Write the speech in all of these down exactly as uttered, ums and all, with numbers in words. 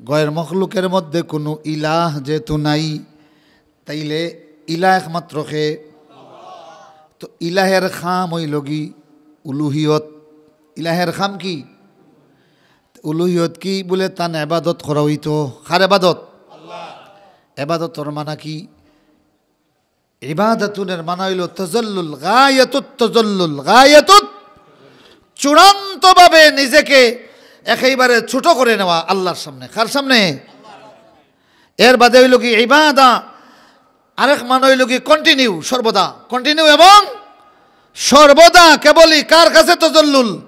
গয়ের মখলুকের মধ্যে কুনু ইলাহ যেহেতু নাই, তাইলে ইলাহ একমাত্র কে? তো ইলাহের খাম অইলোগি উলুহিয়ত। ইলাহের খাম কি? উলুহিয়ত কি? বুলে তান এবাদত করা অইতো। কার এবাদত? এবাদতর মানা কি? ইবাদাতুনের মানা অইলো তজল্লুল, গায়াতুত তজল্লুল, গায়াতুত, চূড়ান্তভাবে নিজেকে একেবারে ছোট করে নেওয়া আল্লাহর সামনে। কার সামনে? এর বাদে অইলোগি ইবাদা, আরেক মানা অইলোগি কন্টিনিউ, সর্বদা, কন্টিনিউ এবং সর্বদা। কেবলই কার কাছে তজল্লুল?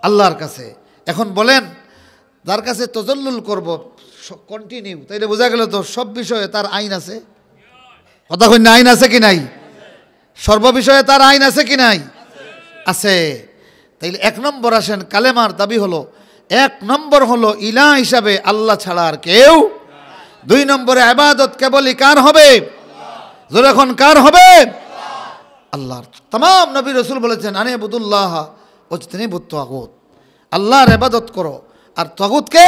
আল্লাহর কাছে। এখন বলেন, যার কাছে তজল্লুল করব কন্টিনিউ, তাইলে বুঝা গেল তো সব বিষয়ে তার আইন আছে। কথা কইন না, আইন আছে কি নাই? সর্ব বিষয়ে তার আইন আছে কি নাই? আছে। তাইলে এক নম্বর আসেন, কালেমার দাবি হলো, এক নম্বর হলো ইলাহ হিসাবে আল্লাহ ছাড়া আর কেউ। দুই নম্বরে এবাদত কেবলই কার হবে? জোরে কন, কার হবে? আল্লাহর। তামাম নবী রসুল বলেছেন, "আনি আবুদুল্লাহ ওয়াজতানিবুত তাগুত।" আল্লাহর এবাদত করো আর তাগুতকে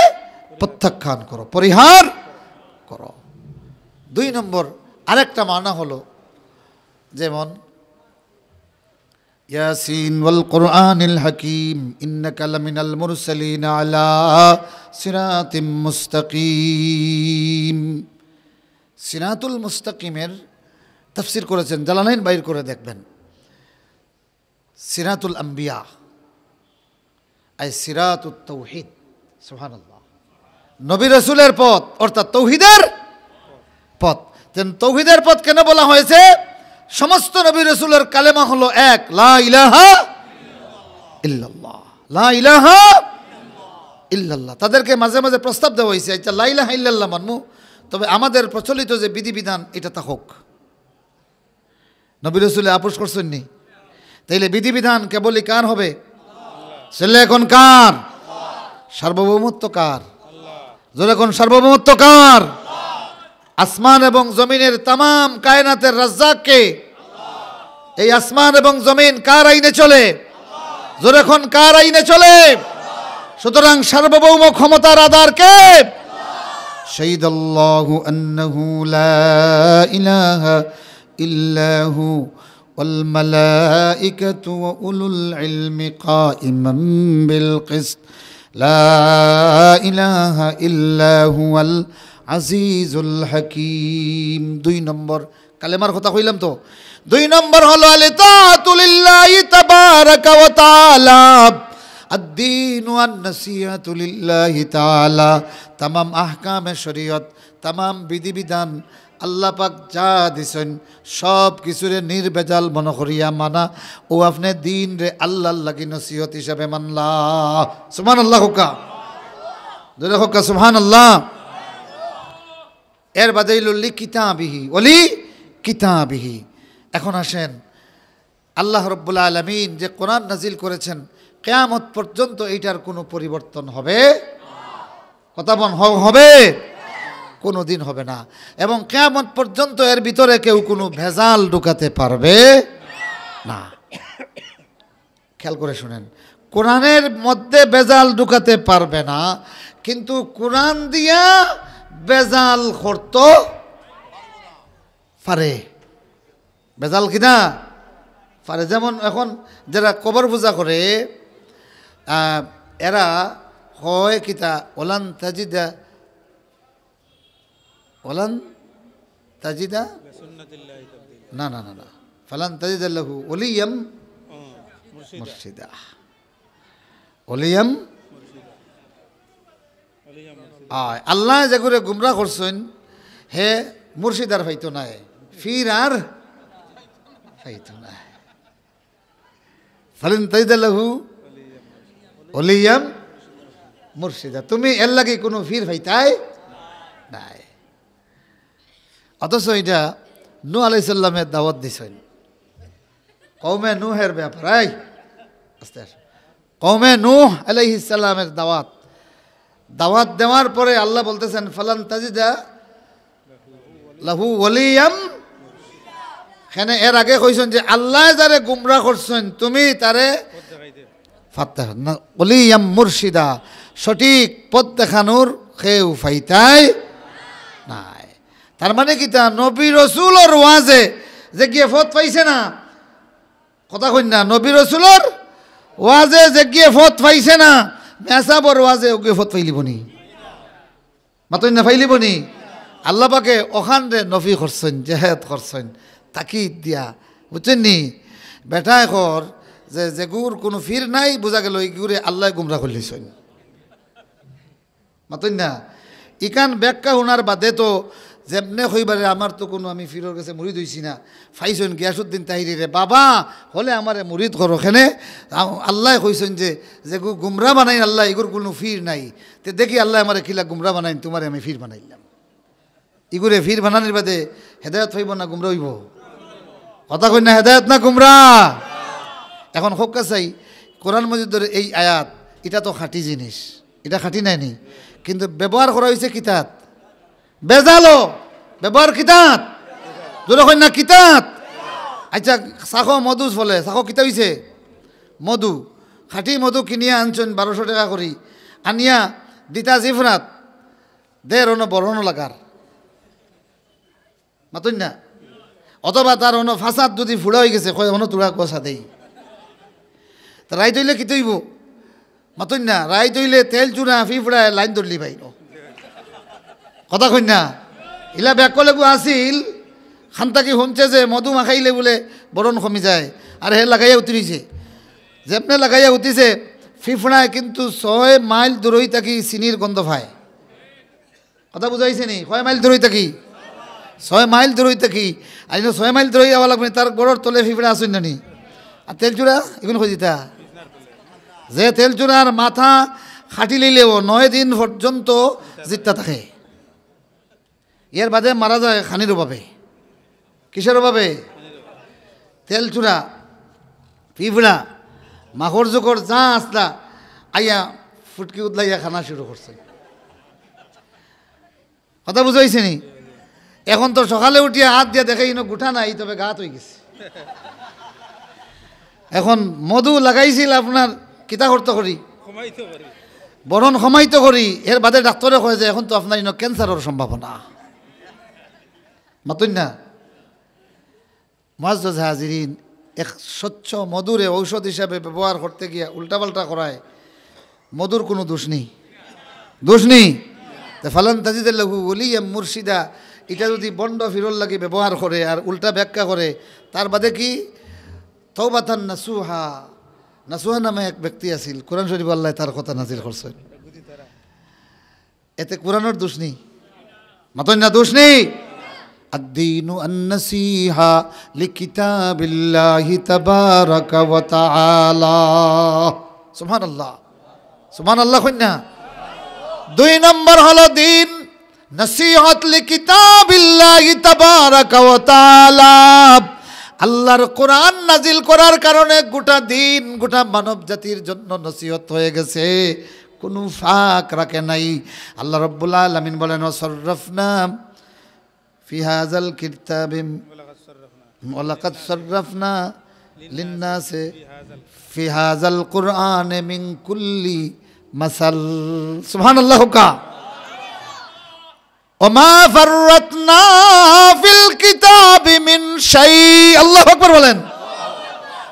প্রত্যাখ্যান করো, পরিহার করো। দুই নম্বর আরেকটা মানা হলো, যেমন ইয়াসিন ওয়াল কুরআনিল হাকিম, ইন্নাকা লামিনাল মুরসালিন আলা সিরাতিম মুস্তাকিম। সিরাতুল মুস্তাকিমের তাফসীর করেছেন, জালালাইন বাইর করে দেখবেন। সিরাতুল আম্বিয়া, আই সিরাতুত তাওহীদ। সুবহানাল্লাহ। নবী রসুলের পথ, অর্থাৎ তৌহিদের পথ। তেন তৌহিদের পথ কেন বলা হয়েছে? সমস্ত নবী রসুলের কালেমা হলো এক, লা ইলাহা ইল্লাল্লাহ, লা ইলাহা ইল্লাল্লাহ। তাদেরকে মাঝে মাঝে প্রস্তাব দেওয়া হয়েছে, "আচ্ছা, লা ইলাহা ইল্লাল্লাহ মানমু, তবে আমাদের প্রচলিত যে বিধিবিধান, এটা তা হোক।" নবী রসুলে আপোষ করছেন নি? তাইলে বিধিবিধান কেবলই কার হবে? তাইলে এখন কার? সার্বভৌমত্ব কার? জোরে কন, সার্বভৌমত্ব কার? আসমান এবং জমিনের তামাম কায়নাতের রাজ্জাক কে? এই আসমান এবং জমিন কার আইনে চলে? জোরে কন, কার আইনে চলে? সুতরাং সার্বভৌম ক্ষমতার আধার কে? শাহিদাল্লাহু আন্নাহু লা ইলাহা ইল্লাহু ওয়াল মালাইকাতু ওয়া উলুল ইলমি কাইমান বিল কিসত। লা ইলাহা ইল্লা হুয়াল আজিজুল হাকিম। দুই নম্বর কালেমার কথা কইলাম তো। দুই নম্বর হলো আল ইতাআতু লিল্লাহি তাবারাকা ওয়া তাআলা। আদ-দীনু আন-নাসিহাতু লিল্লাহি তাআলা। তামাম আহকামে শরীয়ত, তামাম বিধিবিধান আল্লাহ পাক যা দিছইন, সব কিছুরে নির্ভেজাল মনে করিয়া মানা, ও আপনে দিনরে আল্লাহর লাগি নসিহত হিসাবে মানলা। সুবহানাল্লাহ কউক্কা। জোরে কউক্কা, সুবহানাল্লাহ। এর বাদে অইলো লি কিতাবিহি, ওলি কিতাবিহি। এখন আসেন, আল্লাহ রব্বুল আলামিন যে কোরআন নাজিল করেছেন, কিয়ামত পর্যন্ত এইটার কোনো পরিবর্তন হবে? কথা বন, হ-, হবে? কোনোদিন হবে না। এবং কিয়ামত পর্যন্ত এর ভিতরে কেউ কোনো ভেজাল ঢুকাতে পারবে না। খেয়াল করে শুনেন, কোরআনের মধ্যে ভেজাল ঢুকাতে পারবে না, কিন্তু কোরআন দিয়া ভেজাল করতো পারে। ভেজাল কিনা? পারে। যেমন এখন যারা কবর পূজা করে, আহ, এরা কয় কিতা, ওয়ালান তাজিদা, ওয়ালান তাজিদা, না, না, না, না, ফালান তাজিদা লাহু ওয়ালিয়াম মুর্শিদা। ওয়ালিয়াম, আয়, আল্লাহ যেগুরে গুমরা করছইন, হে মুর্শিদ আর পাইতো নায়, পীর আর পাইতো নায়। ফালান তাজিদা লাহু ওয়ালিয়াম মুর্শিদা। তুমি এর লাগি কোনো পীর পাইতায় নায়। অথচ এটা নূহ আলাইহিস সালামে দাওয়াত দিছইন। কওমে নূহের ব্যাপারে, এই, আস্তে আস্তে। কওমে নূহ আলাইহিস সালামের দাওয়াত। দাওয়াত দেওয়ার পরে আল্লাহ বলতেছেন, "ফালান তাজিদা লাহু ওয়ালিয়াম।" এখানে এর আগে কইছেন যে আল্লাহ যারে গুমরা করছেন, তুমি তারে ফাত্তাহ না, ওয়ালিয়াম মুর্শিদা, সঠিক পথ দেখানোর কেউ পাইতায় নায়। তার মানে কিতা? নবী রসুলর ওয়াজে যেগিয়ে পথ পাইছে না, কথা কইন না, নবী রসুলর ওয়াজে যেগিয়ে পথ পাইছে না, মেসাবর ওয়াজে ওগিয়ে পথ পাইলিবনি? মাতইন না, পাইলিবনি? আল্লাহ পাকে অখানরে নফি করছইন, জেহাদ করছইন, তাকিদ দিয়া, বুঝছইন নি? বেটায় কর যে যেগুর কুনু ফির নাই, বুঝা গেল ইগুরে আল্লায় গুমরা করিলিছইন। মাতইন না? ইখান ব্যাখ্যা হুনার বাদে তো যেমনে কইবারে, আমার তো কুনু, আমি ফিরর গেছে মুরিদ অইছি না, পাইছইন গিয়াসউদ্দিন তাহিরিরে, বাবা, হলে আমারে মুরিদ করো কেনে, আ-, আল্লায় কইছইন যে, যেগু গুমরা বানাইন আল্লায়, ইগুর কুনু ফির নাই। তে দেখি আল্লায় আমারে কিলা গুমরা বানাইন, তুমারে আমি ফির বানাইলাম। ইগুরে ফির বানানির বাদে হেদায়ত পাইবো না গুমরা অইবো? কথা কইন না, হেদায়ত না গুমরা? এখন কউক্কা চাই, কোরআন মজিদর এই আয়াত, ইটা তো খাঁটি জিনিস, ইটা খাঁটি নায়নি? কিন্তু ব্যবহার করা অইছে কিতাত? বেজালো। ব্যবহার কিতাত? জোরে কইন না, কিতাত? আচ্ছা, চাখো মধু ফলে, চাখো কিতা অইছে? মধু। খাঁটি মধু কিনিয়া আনছইন বারোশো টেকা করি, আনিয়া দিতা জিফরাত, দের অনো বরনো লাগার। মাতইন না? অথবা তার অনো ফাসাদ যুদি ফুড়া অইগেছে, কয়, "অনো তুরা কুয়াশা দেই।" তে রাইত অইলে কিতা অইবো? মাতইন না, রাইত অইলে তেল চুরা ফিফড়ায় লাইন ধরলি বাইরো। কথা কইন না? ইলা ব্যাক করলে গু আছিল, খান্তাকি হুনছে যে মধু মাখাইলে বুলে বরন কমি যায়, আর হে লাগাইয়া উতিরিছে। যেমনে লাগাইয়া উতিছে, ফিফড়ায় কিন্তু ছয় মাইল দূরই থাকি চিনির গন্ধ পায়। কথা বুঝাইছে নি? কয় মাইল দূরই থাকি? ছয় মাইল দূরই থাকি। আর ইনো ছয় মাইল দূরই যাওয়া লাগবো নি, তার গড়র তলে ফিফড়া আছইন না নি? আর তেলচুরা, ইগুন কই দিতা? যে তেলচুরার মাথা খাটি লইলেও নয় দিন পর্যন্ত জিত্তা থাকে। এর বাদে মারা যায় খানির অভাবে। কিসের অভাবে? তেলচুরা, ফিফড়া, মাকড় জোকড় যা আসলা, আইয়া ফুটকি উদলাইয়া খানা শুরু করছে। কথা বুঝাইছে নি? এখন তো সকালে উঠিয়া হাত দিয়া দেখে ইনো গুটা নাই, তবে গাত অইগেছে। এখন মধু লাগাইছিল আপনার কিতা করতো করি? বরন কমাইতো করি, এর বাদে ডাক্তারে কয় যে এখন তো আপনার ইনো ক্যান্সারর সম্ভাবনা। মাতইন না? মুআজ্জাজ হাজিরিন, এক স্বচ্ছ মধুরে ঔষধ হিসাবে ব্যবহার করতে গিয়া উল্টাপাল্টা করায় মধুর কুনু দোষ নেই, দোষ নেই। তে ফালান তাজিদা লাহু ওয়ালিয়াম মুরশিদা, ইটা যুদি ভন্ড ফিরর লাগি ব্যবহার করে আর উল্টা ব্যাখ্যা করে, তার বাদে কি? তওবাতান নাসুহা। নাসুহা নামে এক ব্যক্তি আছিল, কোরআন শরীফ আল্লায় তার কথা নাজিল করছইন। এতে কোরআনর দোষ নেই, মাতইন না, দোষ নেই। আদ্দীনু আন-নাসিহা লিকিতাবিল্লাহি তাবারাকা ওয়া তাআলা। সুবহানাল্লাহ, সুবহানাল্লাহ কইন না। দুই নম্বর হলো দিন নসিহত লিকিতাবিল্লাহি তাবারাকা ওয়া তাআলা। আল্লাহর কোরআন নাজিল করার কারণে গোটা দিন, গোটা মানব জাতির জন্য নসিহত হয়ে গেছে, কোনো ফাঁক রাখে নাই। আল্লাহ রাব্বুল আলামিন বলেন, "ওয়া সাররাফনা ফি হাযাল কিতাবি, ওয়া লাকাদ সাররাফনা লিন-নাসি ফি হাযাল কুরআনি মিন কুল্লি মাসাল।" সুবহানাল্লাহ কউক্কা। "ওয়া মা ফাররাতনা ফিল কিতাবি মিন শাই।" আল্লাহু আকবার বলেন।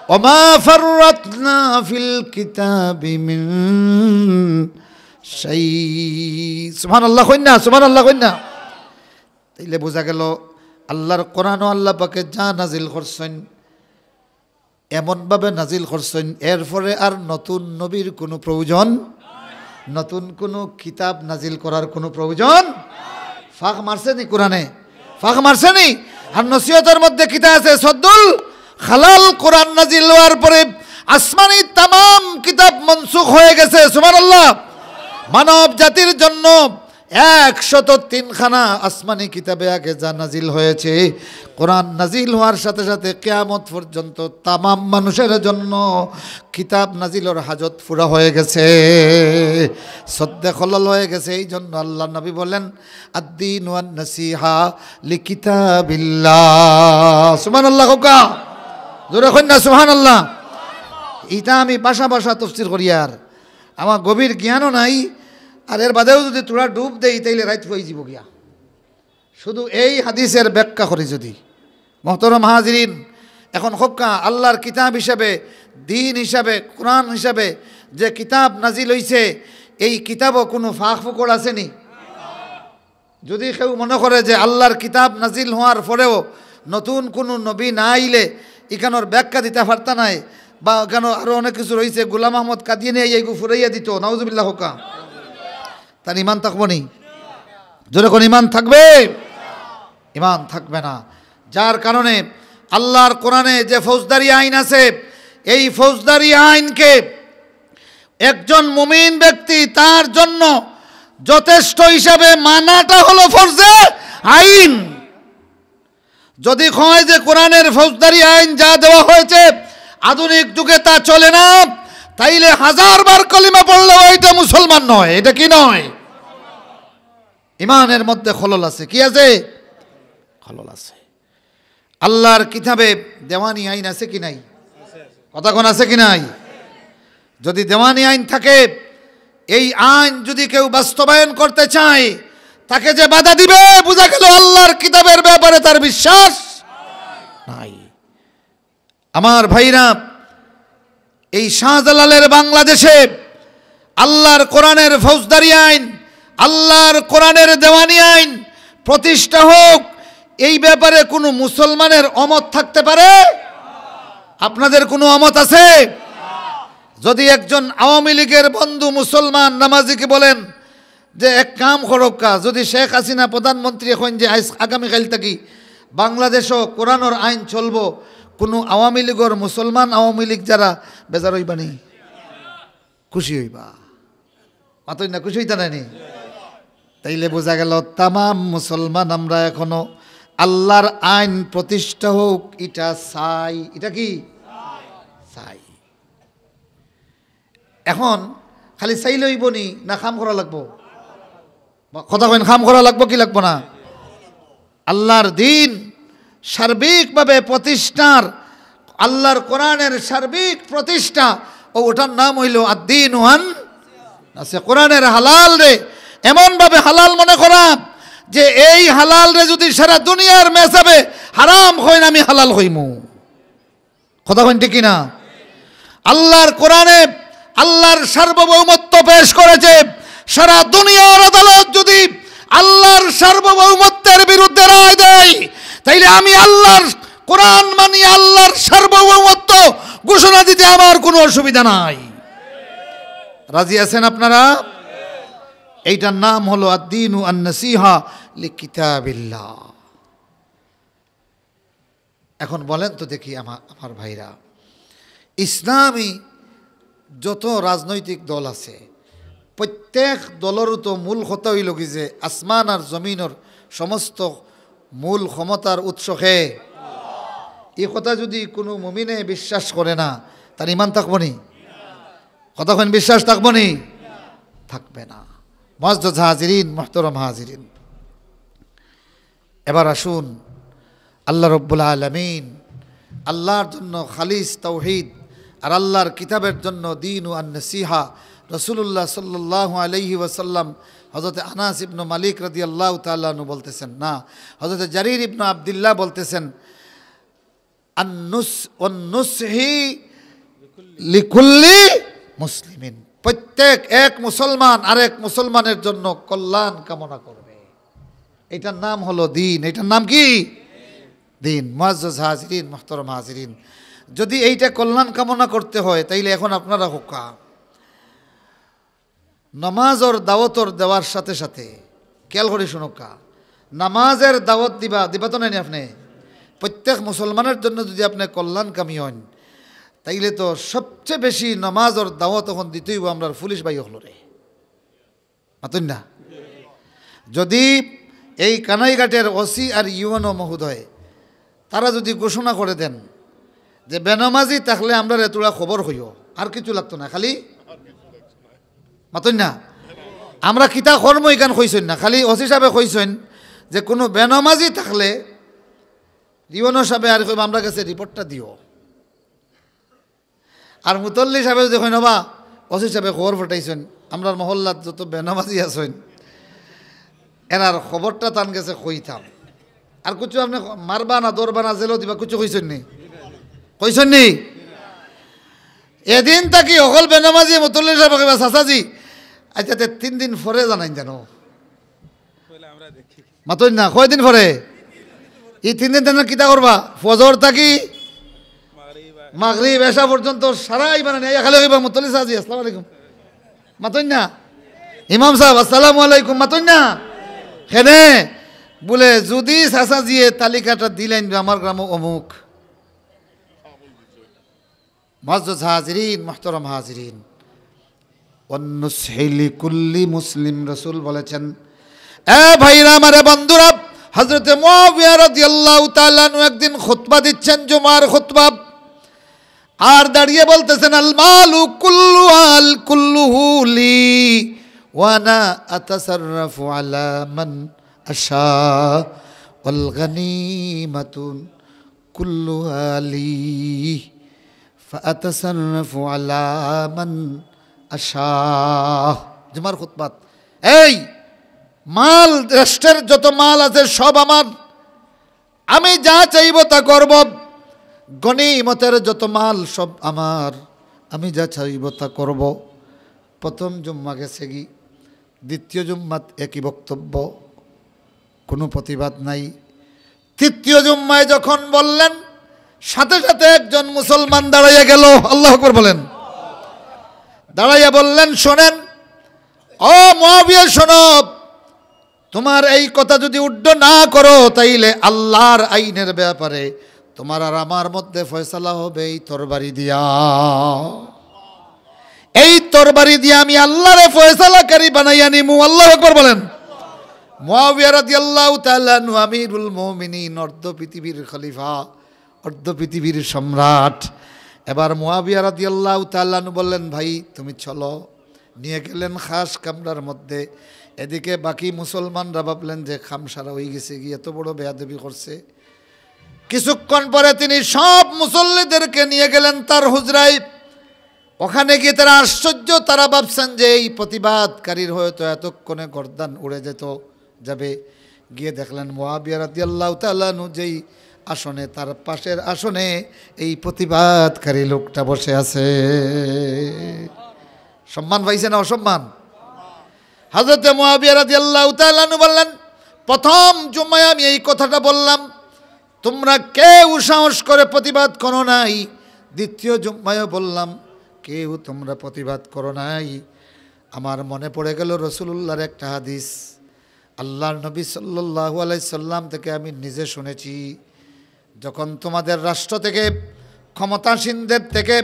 "ওয়া মা ফাররাতনা ফিল কিতাবি মিন শাই।" সুবহানাল্লাহ কইন না, সুবহানাল্লাহ কইন না। তাইলে বুঝা গেল, আল্লাহর কোরআনও আল্লাহ পাকে যা নাজিল করছইন, এমনভাবে নাজিল করছইন, এরপরে আর নতুন নবীর কোনো প্রয়োজন, নতুন কোনো কিতাব নাজিল করার কোনো প্রয়োজন। ফাঁক মারছে নি কোরআনে? ফাঁক মারছে নি? আর নসিহতের মধ্যে কিতা আছে? সদ্দুল খালাল। কোরআন নাজিল হওয়ার পরে আসমানি তামাম কিতাব মনসুখ হয়ে গেছে। সুবহানাল্লাহ। মানব জাতির জন্য একশত তিনখানা আসমানি কিতাবে আগে যা নাজিল হয়েছে, কোরআন নাজিল হওয়ার সাথে সাথে কিয়ামত পর্যন্ত তামাম মানুষের জন্য কিতাব নাজিলর হাজত পুরা হয়ে গেছে, সদ্দে খলল হয়ে গেছে। এই জন্য আল্লাহর নবী বলেন, "আদ্দীনু আন-নাসিহা লিকিতাবিল্লাহ।" সুবহানাল্লাহ কউক্কা। জোরে কইন না, সুবহানাল্লাহ। ইটা আমি ভাষা ভাষা তফসির করিয়ার, আমার গভীর জ্ঞানও নাই, আর এর বাদেও যুদি থুড়া ডুব দেই, তাইলে রাইত অইযিবো গিয়া। শুধু এই হাদিসের ব্যাখ্যা করি যুদি, মোহতরম হাজিরিন, এখন কউক্কা আল্লার কিতাব হিসাবে, দ্বীন হিসাবে, কুরআন হিসাবে যে কিতাব নাজিল অইছে, এই কিতাবো কুনু ফাঁক ফুকর আছে নি? যুদি কেউ মনে করে যে আল্লার কিতাব নাজিল হওয়ার পরেও নতুন কুনু নবী না আইলে ইখানোর ব্যাখ্যা দিতা পারতা নায়, বা ইখানো আরো অনেক কিছু রইছে, গোলাম আহমদ কাদিয়ানী আইয়া ইগু ফুরাইয়া দিতো, নাউজুবিল্লাহ কউক্কা, তার ইমান থাকবো নি? জোরে কউক্কা, ইমান থাকবে? ইমান থাকবে না। যার কারণে আল্লার কোরআনে যে ফৌজদারি আইন আছে, এই ফৌজদারি আইনকে একজন মুমিন ব্যক্তি তার জন্য যথেষ্ট হিসাবে মানাটা হলো ফরজে আইন। যুদি কয় যে কোরআনের ফৌজদারি আইন যা দেওয়া হয়েছে, আধুনিক যুগে তা চলে না, তাইলে হাজার বার কলিমা পড়লেও এটা মুসলমান নয়। এটা কি নয়? ইমানের মধ্যে খলল আছে। কি আছে? খলল আছে। আল্লার কিতাবে দেওয়ানি আইন আছে কি নাই? কথা কউক্কা, আছে কি নাই? যুদি দেওয়ানি আইন থাকে, এই আইন যুদি কেউ বাস্তবায়ন করতে চায়, তাকে যে বাধা দিবে, বুঝা গেল আল্লার কিতাবের ব্যাপারে তার বিশ্বাস নাই। আমার ভাইরা, এই শাহজালালের বাংলাদেশে আল্লার কোরআনের ফৌজদারি আইন, আল্লার কোরআনের দেওয়ানি আইন প্রতিষ্ঠা হোক, এই ব্যাপারে কুনু মুসলমানের অমত থাকতে পারে? আপনাদের কুনু অমত আছে? যুদি একজন আওয়ামী লীগের বন্ধু মুসলমান নামাজিকে বলেন যে, "এক কাম করউক্কা, যুদি শেখ হাসিনা প্রধানমন্ত্রী অইন যে আইজ, আগামীকাইল থাকি বাংলাদেশো কোরআনর আইন চলবো", কুনু আওয়ামী লীগর মুসলমান আওয়ামী লীগ যারা বেজার অইবা নি? খুশি অইবা? মাতইন না, খুশি অইতা নায় নি? তাইলে বুঝা গেল তামাম মুসলমান আমরা এখনো আল্লার আইন প্রতিষ্ঠা হোক, ইটা চাই। ইটা কি? চাই। এখন খালি চাইলে অইবো নি, না কাম করা লাগবো? কথা কইন, কাম করা লাগবো কি লাগবো না? আল্লার দ্বীন সার্বিকভাবে প্রতিষ্ঠার, আল্লার কোরআনের সার্বিক প্রতিষ্ঠা, ও ওটার নাম অইলো আদ্দীন ওয়ান, আছে কোরআনের হালালরে এমনভাবে হালাল মনে করা যে এই হালালরে যুদি সারা দুনিয়ার মেসাবে হারাম কইন, আমি হালাল কইমু। কথা কইন ঠিক কি না? আল্লার কোরআনে আল্লার সার্বভৌমত্ব পেশ করেছে। সারা দুনিয়ার আদালত যুদি আল্লার সার্বভৌমত্বের বিরুদ্ধে রায় দেয়, তাইলে আমি আল্লার কোরআন মানি, আল্লার সার্বভৌমত্ব ঘোষণা দিতে আমার কুনু অসুবিধা নাই। রাজি আছেন আপনারা? এইটার নাম হলো আদ্দীনু আন-নাসিহা লিকিতাবিল্লাহ। এখন বলেন তো দেখি, আমা-, আমার ভাইরা, ইসলামী যত রাজনৈতিক দল আছে, প্রত্যেক দলরও তো মূল কথা অইলো কি যে আসমান আর জমিনর সমস্ত মূল ক্ষমতার উৎস কে? এই কথা যুদি কুনু মুমিনে বিশ্বাস করে না, তার ইমান থাকবো নি? কথা কইন, বিশ্বাস থাকবো নি? থাকবে না। মুআজ্জাজ হাজিরিন, মুহতারাম হাজিরিন, এবার আসুন, আল্লাহ রব্বুল আলামিন, আল্লাহর জন্য খালিস তাওহীদ, আর আল্লাহর কিতাবের জন্য দ্বীন ও আন-নাসিহা। রাসূলুল্লাহ সাল্লাল্লাহু আলাইহি ওয়াসাল্লাম, হযরত আনাস ইবনে মালিক রাদিয়াল্লাহু তাআলা আনহু বলতেছেন না, হযরত জারির ইবনে আব্দুল্লাহ বলতেছেন, "আন-নুস-, ওয়ান-নুসহি লিকুল্লি মুসলিমিন।" প্রত্যেক এক মুসলমান আরেক মুসলমানের জন্য কল্যাণ কামনা করবে। এটার নাম হলো দ্বীন। এটার নাম কি? দ্বীন। মুআজ্জাজ হাজিরিন, মুহতারাম হাজিরিন, যুদি এইটা কল্যাণ কামনা করতে হয়, তাইলে এখন আপনারা কউক্কা, নামাজর দাওয়াতর দেওয়ার সাথে সাথে, খেয়াল করি শুনউক্কা, নামাজের দাওয়াত দিবা, দিবা তো নায়নি আপনে? প্রত্যেক মুসলমানের জন্য যুদি আপনে কল্যাণকামী অইন, তাইলে তো সবচেয়ে বেশি নামাজর দাওয়াত এখন দিতে অইবো আমরার পুলিশ ভাই অকলরে। মাতইন না? যুদি এই কানাইঘাটের ওসি আর ইউএনও মহোদয় তারা যুদি ঘোষণা করে দেন যে বেনমাজি থাকলে আমরারে থুড়া খবর কইও, আর কিচ্ছু লাগতো না, খালি, মাতইন না, আমরা কিতা করমু ইখান কইছইন না, খালি ওসি সাবে কইছইন যে কুনু বেনমাজি থাকলে ইউএনও সাবে আর কইবা, আমরার গেছে রিপোর্টটা দিও। আর মুতল্লি সাবে যুদি কইন, "ওবা, ওসি সাবে খবর পাঠাইছইন, আমরার মহল্লাত যত বেনামাজি আছইন, এরার খবরটা তান গেছে কইতাম। আর কিছু আপনে মারবা না, ধরবা না, জেলও দিবা, কিছু কইছইন নি? কইছইন নি? এদিন থাকি হকল বেনামাজি মুতল্লি সাহেব কইবা, "চাচাজি, আচ্ছা, তে তিন দিন পরে জানাইন জানো।" মাতইন না, কয়দিন পরে? ই তিন দিন তেন কিতা করবা? ফজর থাকি মাগরিব, এশা পর্যন্ত সারা ইমান আনি আইয়া খালি কইবা, "মুতল্লি চাচাজি, আসসালামু আলাইকুম।" মাতইন না? ইমাম সাহেব, "আসসালামু আলাইকুম," মাতইন না? কেনে? বুলে, "যদি চাচাজিয়ে তালিকাটা দিলাইন, আমার গ্রামো অমুক।" মুআজ্জাজ হাজিরিন, মুহতারাম হাজিরিন, "ওয়ান নুসহি লিকুল্লি মুসলিম", রাসূল বলেছেন, এ ভাইরা আমারে বন্ধুরা, হযরতে মুআবিয়া রাদিয়াল্লাহু তাআলা আনহু একদিন খুতবা দিচ্ছেন, জুমার খুতবা, আর দাঁড়িয়ে বলতেছেন, "আল মালু কুল্লু আল কুল্লুহু লি ওয়া আনা আতাসাররাফু আলা মান আশা ওয়াল গানিমাতু কুল্লুহা লি ফাআতাসাররাফু আলা মান আশা।" জুমার খুতবাত, এই মাল, রাষ্ট্রের যত মাল আছে সব আমার, আমি যা চাইব তা করব। গনিমতের যত মাল সব আমার, আমি যা চাইব তা করব। প্রথম জুম্মা গেছে গি, দ্বিতীয় জুম্মাত একই বক্তব্য, কোনো প্রতিবাদ নাই। তৃতীয় জুম্মায় যখন বললেন, সাথে সাথে একজন মুসলমান দাঁড়াইয়া গেল। আল্লাহু আকবার বলেন। দাঁড়াইয়া বললেন, "শোনেন, ও মুআবিয়া, শোনো, তোমার এই কথা যদি উড্ড না করো, তাইলে আল্লাহর আইনের ব্যাপারে তোমার আর আমার মধ্যে ফয়সালা হবে এই তরবারি দিয়া। এই তরবারি দিয়া আমি আল্লাহরে ফয়সালাকারী বানাইয়া নিমু।" আল্লাহু আকবার বলেন। মুআবিয়া রাদিয়াল্লাহু তাআলা আনহু আমিরুল মুমিনিন, অর্ধ পৃথিবীর খলিফা, অর্ধ পৃথিবীর সম্রাট। এবার মুআবিয়া রাদিয়াল্লাহু তাআলা আনহু বললেন, "ভাই, তুমি চলো।" নিয়ে গেলেন খাস কামরার মধ্যে। এদিকে বাকি মুসলমানরা ভাবলেন যে কাম সারা হয়ে গেছে, গিয়ে এত বড় বেয়াদবি করছে। কিছুক্ষণ পরে তিনি সব মুসল্লিদেরকে নিয়ে গেলেন তার হুজরায়। ওখানে গিয়ে তারা আশ্চর্য, তারা ভাবছেন যে এই প্রতিবাদকারীর হয়তো এতক্ষণে গর্দান উড়ে যেত, যাবে। গিয়ে দেখলেন মুআবিয়া রাদিয়াল্লাহু তাআলা আনহু যেই আসনে, তার পাশের আসনে এই প্রতিবাদকারী লোকটা বসে আছে। সম্মান পাইছে না অসম্মান? হযরতে মুআবিয়া রাদিয়াল্লাহু তাআলা আনহু বললেন, "প্রথম জুম্মায় আমি এই কথাটা বললাম, তোমরা কেউ সাহস করে প্রতিবাদ করো নাই। দ্বিতীয় জুম্মায়ও বললাম, কেউ তোমরা প্রতিবাদ করো নাই।" আমার মনে পড়ে গেল রাসূলুল্লাহর একটা হাদিস, আল্লাহর নবী সাল্লাল্লাহু আলাইহি সাল্লাম থেকে আমি নিজে শুনেছি, যখন তোমাদের রাষ্ট্র থেকে, ক্ষমতাসীনদের থেকে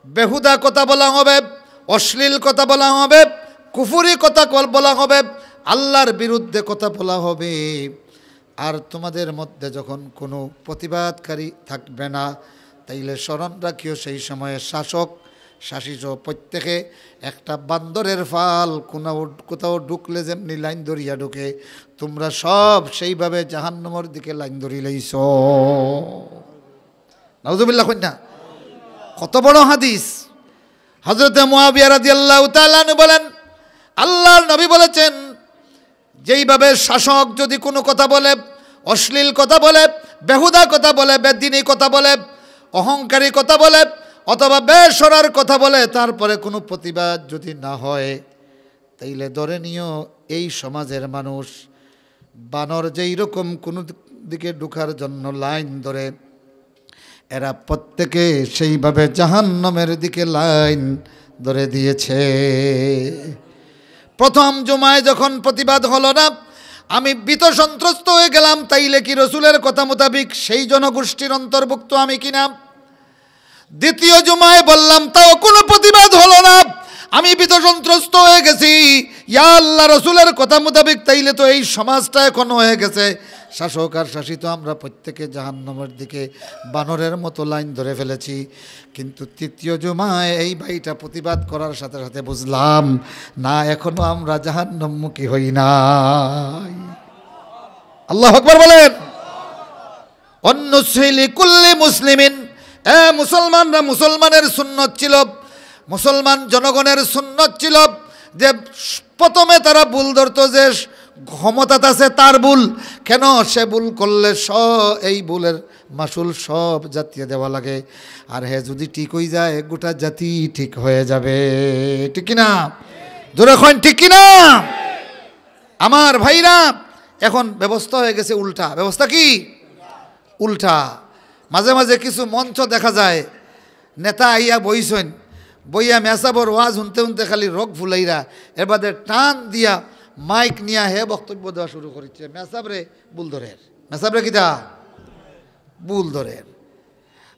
বেহুদা কথা বলা হবে, অশ্লীল কথা বলা হবে, কুফুরি কথা কল-, বলা হবে, আল্লাহর বিরুদ্ধে কথা বলা হবে, আর তোমাদের মধ্যে যখন কোনো প্রতিবাদকারী থাকবে না, তাইলে স্মরণ রাখিও, সেই সময়ে শাসক, শাসিত প্রত্যেকে একটা বান্দরের ফাল কোনাও, কোথাও ঢুকলে যেমনি লাইন ধরিয়া ঢুকে, তোমরা সব সেইভাবে জাহান্নামের দিকে লাইন ধরিলাইছো। নাউজুবিল্লাহ কইন না? কত বড় হাদিস। হযরতে মুআবিয়া রাদিয়াল্লাহু তাআলা আনহু বলেন, আল্লাহর নবী বলেছেন, যেইভাবে শাসক যদি কোনো কথা বলে, অশ্লীল কথা বলে, বেহুদা কথা বলে, বেদ্দীনী কথা বলে, অহংকারী কথা বলে, অথবা বেসরার কথা বলে, তারপরে কোনো প্রতিবাদ যদি না হয়, তাইলে ধরে নিও এই সমাজের মানুষ বানর যেই রকম কোনো দিকে ঢুকার জন্য লাইন ধরে, এরা প্রত্যেকে সেইভাবে জাহান্নামের দিকে লাইন ধরে দিয়েছে। প্রথম জুমায় যখন প্রতিবাদ হলো না, আমি ভীত সন্ত্রস্ত হয়ে গেলাম, তাইলে কি রসুলের কথা মোতাবিক সেই জনগোষ্ঠীর অন্তর্ভুক্ত আমি কিনা? দ্বিতীয় জুমায় বললাম, তাও কোনো প্রতিবাদ হলো না। আমি ভীত সন্ত্রস্ত হয়ে গেছি। ইয়া আল্লাহ, রসুলের কথা মোতাবেক তাইলে তো এই সমাজটা এখন হয়ে গেছে, শাসক আর শাসিত আমরা প্রত্যেকে জাহান্নামের দিকে বানরের মতো লাইন ধরে ফেলেছি। কিন্তু তৃতীয় জুমায় এই ভাইটা প্রতিবাদ করার সাথে সাথে বুঝলাম, না, এখনো আমরা জাহান্নামমুখী হই নাই। আল্লাহু আকবার বলেন। ওয়ান নুসহি লিকুল্লি মুসলিমিন, এ মুসলমানরা, মুসলমানের সুন্নত ছিল, মুসলমান জনগণের সুন্নত ছিল, যে প্রথমে তারা ভুল ধরতো যে ক্ষমতাত আছে তার ভুল, কেন সে ভুল করলে স-, এই ভুলের মাসুল সব জাতিয়ে দেওয়া লাগে, আর হে যদি ঠিক হয়ে যায় গোটা জাতি ঠিক হয়ে যাবে। ঠিক কি না? জোরে কইন, ঠিক কি না? আমার ভাইরা, এখন ব্যবস্থা হয়ে গেছে উল্টা। ব্যবস্থা কি? উল্টা। মাঝে মাঝে কিছু মঞ্চ দেখা যায়, নেতা আইয়া বইছইন, বইয়া মেসাবর ওয়াজ হুনতে হুনতে খালি রগ ফুলাইরা, এর বাদে টান দিয়া মাইক নিয়া হে বক্তব্য দেওয়া শুরু করিচ্ছে। মেসাবরে ভুল ধরের, মেসাবরে কিতা ভুল ধরের।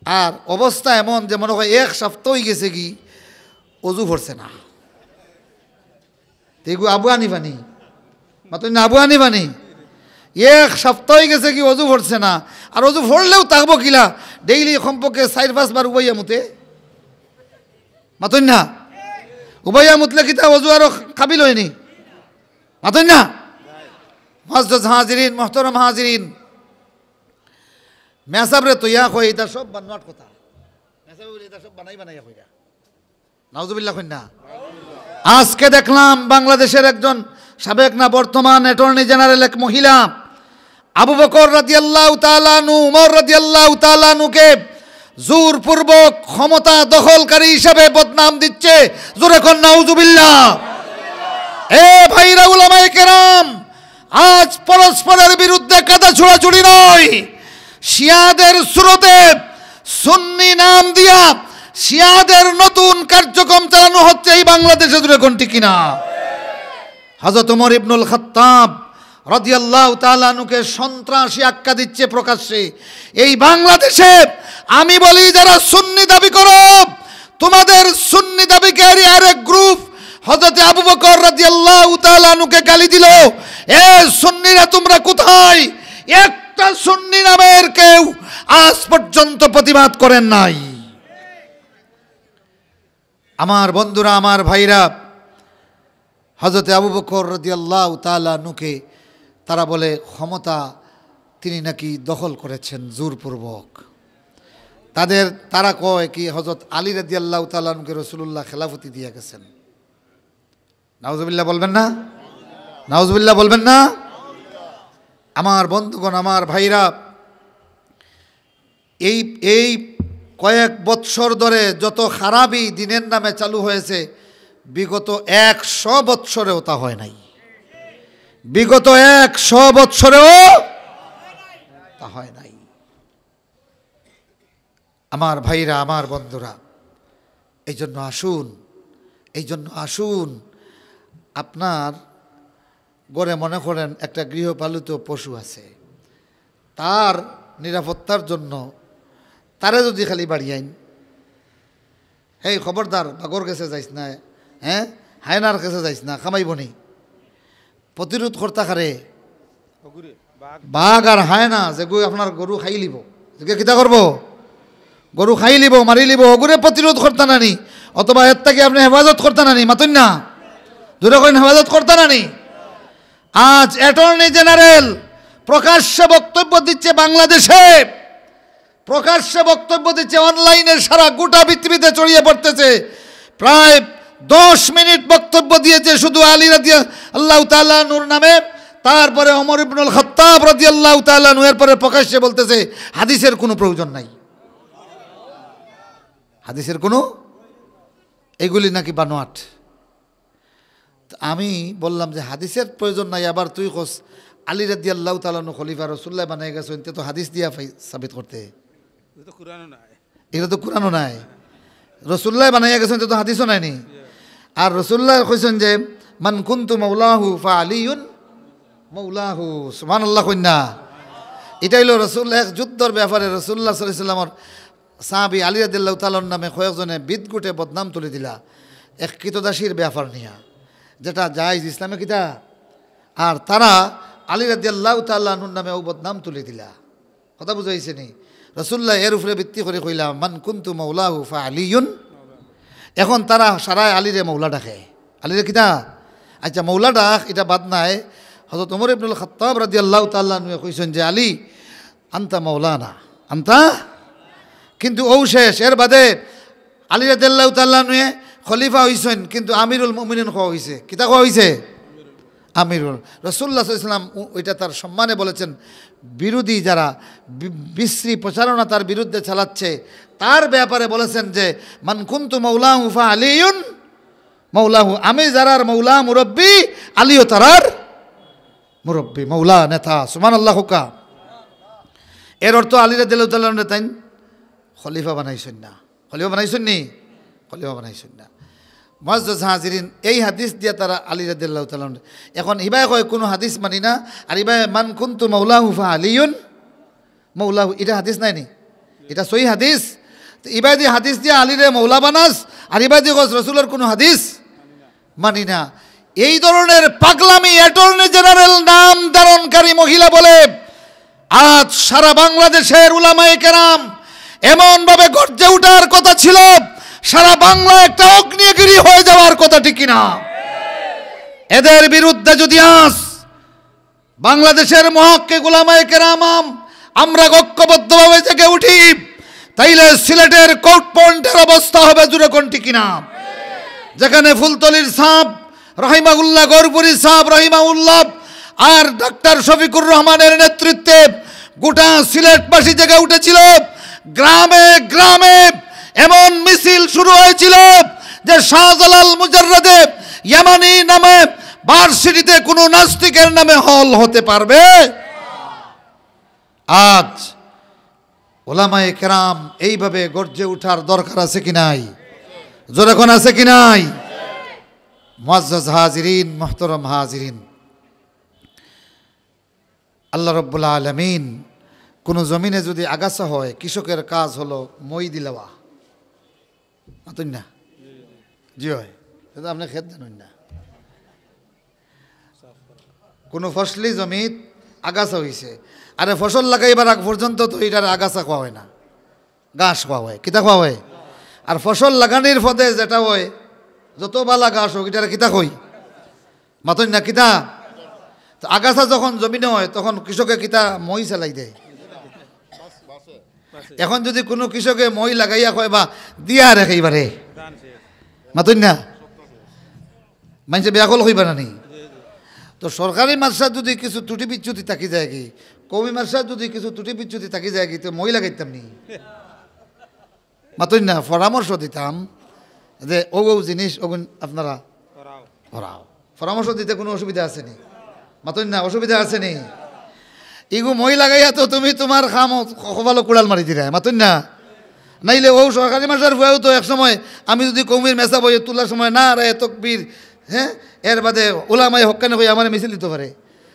আর অবস্থা এমন যে মনে হয় এক সপ্তাহ হয়ে গেছে কি অজু পড়ছে না। তে এগু আবু হানিফা নি? মাতইন না, আবু হানিফা নি? এক সপ্তাহ হয়ে গেছে কি অজু পড়ছে না। আর অজু পড়লেও থাকবো কিলা? ডেইলি কমপক্ষে চাইর পাঁচ বার উবাইয়া মুতে। মাতইন না? উবাইয়া মুতলে কিতা অজু আরো কাবিল হয়নি? মাতইন না? মুআজ্জাজ হাজিরিন, মোহতরম হাজিরিন, মেসাবরে তো ইয়া কই, এটা সব বানোয়াট কথা। মেসাবে বলে, এটা সব বানাই বানাইয়া কইরা। নাউজুবিল্লাহ কইন না। আজকে দেখলাম বাংলাদেশের একজন সাবেক না বর্তমান অ্যাটর্নি জেনারেল, এক মহিলা আবু বকর রাদিয়াল্লাহু তাআলা আনহু, উমর রাদিয়াল্লাহু তাআলা আনহুকে জোরপূর্বক ক্ষমতা দখলকারী হিসেবে বদনাম দিচ্ছে। জোরে কন নাউজুবিল্লাহ। এ ভাইরা, উলামায়ে কেরাম, আজ পরস্পরের বিরুদ্ধে কাদা ছুড়াছুড়ি নয়, শিয়াদের সুরতে সুন্নি নাম দিয়া শিয়াদের নতুন কার্যক্রম চালানো হচ্ছে এই বাংলাদেশে। জোরে কন ঠিক কিনা? হযরত ওমর ইবনুল খাত্তাব রাদিয়াল্লাহু তাআলা আনহুকে সন্ত্রাসী আখ্যা দিচ্ছে প্রকাশ্যে। এই বাংলাদেশে আমি বলি, যারা সুন্নি দাবি করো, তোমাদের সুন্নি দাবিকারী আরেক গ্রুপ হযরত আবু বকর রাদিয়াল্লাহু তাআলা আনহুকে গালি দিল। এ সুন্নিরা, তোমরা কোথায়? একটা সুন্নি নামের কেউ আজ পর্যন্ত প্রতিবাদ করেন নাই। আমার বন্ধুরা, আমার ভাইরা, হযরতে আবু বকর রাদিয়াল্লাহু তাআলা আনহুকে তারা বলে ক্ষমতা তিনি নাকি দখল করেছেন জোরপূর্বক। তাদের, তারা কয় কি হযরত আলী রাদিয়াল্লাহু তাআলা আনহুকে রাসূলুল্লাহ খেলাফতি দিয়ে গেছেন। নাউজুবিল্লাহ বলবেন না? নাউজুবিল্লাহ বলবেন না? আমার বন্ধুগণ, আমার ভাইরা, এই, এই কয়েক বৎসর ধরে যত খারাপি দ্বীনের নামে চালু হয়েছে, বিগত একশো বৎসরেও তা হয় নাই। বিগত একশো বৎসরেও তা হয় নাই। আমার ভাইরা, আমার বন্ধুরা, এই জন্য আসুন, এই জন্য আসুন, আপনার ঘরে মনে করেন একটা গৃহপালিত পশু আছে, তার নিরাপত্তার জন্য তারে যদি খালি বাড়িয়াইন, "এই খবরদার, বাঘর গেছে যাইস না, হ্যাঁ, হায়নার গেছে যাইস না, কামাইবো নি।" প্রতিরোধ কর্তা কারে? বাঘ আর হায়না, যেগু আপনার গরু খাইলিবো, যেগু কিতা করবো? গরু খাইলিবো, মারিলিবো, ওগুরে প্রতিরোধ কর্তা নানি, অথবা এর থাকি আপনে হেফাজত কর্তা নানি, মাতইন না? জোরে কইন, হেফাজত কর্তা নানি? আজ অ্যাটর্নি জেনারেল প্রকাশ্যে বক্তব্য দিচ্ছে বাংলাদেশে, প্রকাশ্যে বক্তব্য দিচ্ছে, অনলাইনে সারা গোটা পৃথিবীতে ছড়িয়ে পড়তেছে। প্রায় দশ মিনিট বক্তব্য দিয়েছে শুধু আলী রাদিয়াল্লাহু তাআলা আনহুর নামে, তারপরে ওমর ইবনুল খাত্তাব রাদিয়াল্লাহু তাআলা আনহু, এরপরে প্রকাশ্যে বলতেছে হাদিসের কোনো প্রয়োজন নাই, হাদিসের কোনো, এগুলি নাকি বানোয়াট। তো আমি বললাম যে হাদিসের প্রয়োজন নাই, আবার তুই কস আলী রাদিয়াল্লাহু তাআলা আনহু খলিফা, রাসূলুল্লাহ বানাই গেছেন, তে তো হাদিস দিয়া ফাই-, সাবিত করতে। এটা তো কোরআনও নাই। এটা তো কোরআনও নাই। রাসূলুল্লাহ বানাইয়া গেছেন, তে তো হাদিসও নাইনি। আর রাসূলুল্লাহ কইছেন যে, "মান কুনতু মাওলাহু ফা আলিয়ুন মাওলাহু।" সুবহানাল্লাহ কইন না। এটা হইল রাসূল এক যুদ্ধর ব্যাপারে রাসূলুল্লাহ সাল্লাল্লাহু আলাইহি ওয়াসাল্লামর সাহাবী আলী রাদিয়াল্লাহু তাআলার নামে কয়েকজনে বিদগুটে বদনাম তুলি দিলা এক কৃতদাসীর ব্যাপার নিয়া, যেটা জায়েজ ইসলামে কিতা। আর তারা আলী রাদিয়াল্লাহু তাআলা আনহুর নামে ও বদনাম তুলি দিলা। কথা বুঝাইছে নি? রাসূলুল্লাহ এর উপরে ভিত্তি করে কইলা, "মান কুনতু মাওলাহু ফা আলিয়ুন।" এখন তারা সারায় আলীরে মৌলা ডাকে। আলীরে কিতা? আচ্ছা, মৌলা ডাক, এটা বাদ নাই। হযরত ওমর ইবনুল খাত্তাব রাদিয়াল্লাহু তাআলা আনহু কইছেন যে, "আলী, আনতা মাওলানা, আনতা।" কিন্তু ও শেষ, এর বাদে আলী রাদিয়াল্লাহু তাআলা আনহুয়ে খলিফা অইছইন, কিন্তু আমিরুল মুমিনিন কওয়া অইছে। কিতা কওয়া অইছে? আমিরুল। রাসূলুল্লাহ সাল্লাল্লাহু আলাইহি ওয়াসাল্লাম উ-, ওইটা তার সম্মানে বলেছেন, বিরোধী যারা বি-, বিশ্রী প্রচারণা তার বিরুদ্ধে চালাচ্ছে, তার ব্যাপারে বলেছেন যে, "মান কুনতু মাওলাহু ফা আলিয়ুন মাওলাহু।" আমি যারার মৌলা, মুরব্বি, আলীও তারার মুরব্বি, মৌলা, নেতা। সুবহানাল্লাহ কউক্কা। এর অর্থ আলী রাদিয়াল্লাহু তাআলা আনহু তাইন খলিফা বানাইছইন না। খলিফা বানাইছইন নি? খলিফা বানাইছইন না। মুআজ্জাজ হাজিরিন, এই হাদিস দিয়া তারা আলী রাদিয়াল্লাহু তাআলা আনহু। এখন ইবায় কয় কুনু হাদিস মানি না, আর ইবায় মান কুনতু মাওলাহু ফা আলিয়ুন মাওলাহু, ইটা হাদিস নায় নি? ইটা সহি হাদিস। তো ইবায় দি হাদিস দিয়া আলীরে মৌলা বানাস, আর ইবায় দি কস রাসূলর কুনু হাদিস মানি না। এই ধরনের পাগলামি অ্যাটর্নি জেনারেল নাম ধারণকারী মহিলা বলে আজ সারা বাংলাদেশের উলামায়ে কেরাম এমনভাবে গর্জে উঠার কথা ছিল, সারা বাংলা একটা আগ্নেয়গিরি হয়ে যাওয়ার কথা, ঠিক কিনা? এদের বিরুদ্ধে যদি আজ বাংলাদেশের মুহাক্কিক উলামায়ে কেরাম আমরা ঐক্যবদ্ধভাবে জেগে উঠি, তাইলে সিলেটের কোর্ট পয়েন্টের অবস্থা হবে, জোরে কউক্কা, ঠিক কিনা? যেখানে ফুলতলির সাব রাহিমাহুল্লাহ, গৌরপুরী সাব রাহিমাহুল্লাহ, আর ডাক্তার শফিকুর রহমানের নেতৃত্বে গোটা সিলেটবাসী জেগে উঠেছিল। গ্রামে গ্রামে এমন মিছিল শুরু হয়েছিল যে শাহজালাল মুজাররদে ইয়ামানি নামে ভার্সিটিতে কোনো নাস্তিকের নামে হল হতে পারবে? আজ ওলামায়ে কেরাম এইভাবে গর্জে উঠার দরকার আছে কি নাই? জোরে কউক্কা, আছে কি নাই? মুআজ্জাজ হাজিরিন, মুহতারাম হাজিরিন, আল্লাহ রাব্বুল আলামিন, কোনো জমিনে যদি আগাছা হয়, কৃষকের কাজ হলো মই দিলাওয়া। মাতইন না? জি অয়। ইটা তো আপনে খেত জানইন না। কোনো ফসলি জমিত আগাছা অইছে, আরে ফসল লাগাইবার আগ পর্যন্ত তো ইটার আগাছা কওয়া অয় না, ঘাস কওয়া অয়। কিতা কওয়া অয়? আর ফসল লাগানির পদে যেটা অয়, যত বালা ঘাস অউক, ইটারে কিতা কই? মাতইন না কিতা? তো আগাছা যখন জমিনে অয়, তখন কৃষকে কিতা মই চালাই দেয়? এখন যদি কোনো কৃষকে মই লাগাইয়া কয় বা দিয়া আর একেবারে, মাতইন না, মানষে বেয়াকল কইবা না নি? তো সরকারি মাদ্রাসাত যদি কিছু ত্রুটি বিচ্যুতি থাকি যায়গি, কওমি মাদ্রাসাত যদি কিছু ত্রুটি বিচ্যুতি থাকি যায়গি, তো মই লাগাইতাম নি? মাতইন না, পরামর্শ দিতাম যে অউ অউ জিনিস অগুন আপনারা করাও। পরামর্শ দিতে কোনো অসুবিধা আছে নি? মাতইন না, অসুবিধা আছে নি? ইগু মই লাগাইয়া তো তুমি তুমার কাম কপালো কুড়াল মারি দিরায়, মাতইন না? নাইলে অউ সরকারি মাদ্রাসার ফুয়াও তো এক সময় আমি যদি কওমির মেসাব অই তুলার সময় নারায়ে তকবীর, হ্যাঁ, এর বাদে উলামায়ে হক্কানি কই আমারে মিছিল দিতো পারে।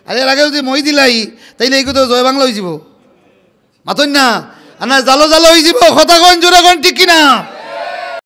আর এর আগে যদি মই দিলাই, তাইলে ইগু তো জয় বাংলা অইযিবো। মাতইন না, আর না জালো জালো অইযিবো। কথা কইন, জোরে কইন, ঠিক কিনা?